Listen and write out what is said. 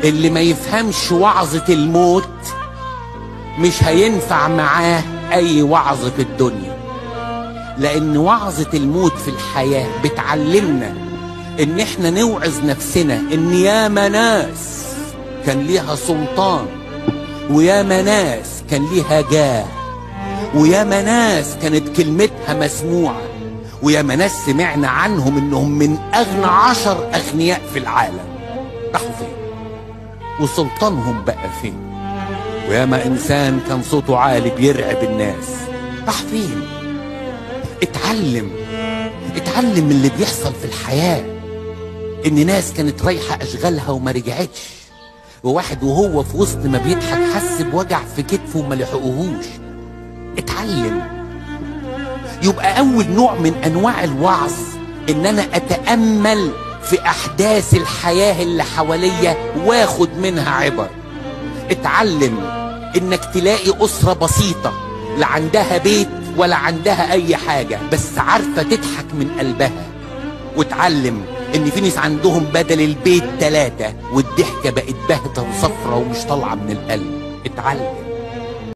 اللي ما يفهمش وعظة الموت مش هينفع معاه أي وعظ في الدنيا، لأن وعظة الموت في الحياة بتعلمنا إن إحنا نوعظ نفسنا إن ياما ناس كان ليها سلطان، وياما ناس كان ليها جاه، وياما ناس كانت كلمتها مسموعة، وياما ناس سمعنا عنهم إنهم من أغنى 10 أغنياء في العالم، راحوا فين؟ وسلطانهم بقى فين؟ وياما إنسان كان صوته عالي بيرعب الناس، راح فين؟ اتعلم، اتعلم من اللي بيحصل في الحياة، إن ناس كانت رايحة أشغالها وما رجعتش، وواحد وهو في وسط ما بيضحك حس بوجع في كتفه وما لحقوهوش. اتعلم. يبقى أول نوع من أنواع الوعظ إن أنا أتأمل في أحداث الحياة اللي حواليا واخد منها عبر. اتعلم إنك تلاقي أسرة بسيطة لا عندها بيت ولا عندها أي حاجة، بس عارفة تضحك من قلبها. واتعلم إن في ناس عندهم بدل البيت 3 والضحكة بقت باهتة وصفرة ومش طالعة من القلب. اتعلم.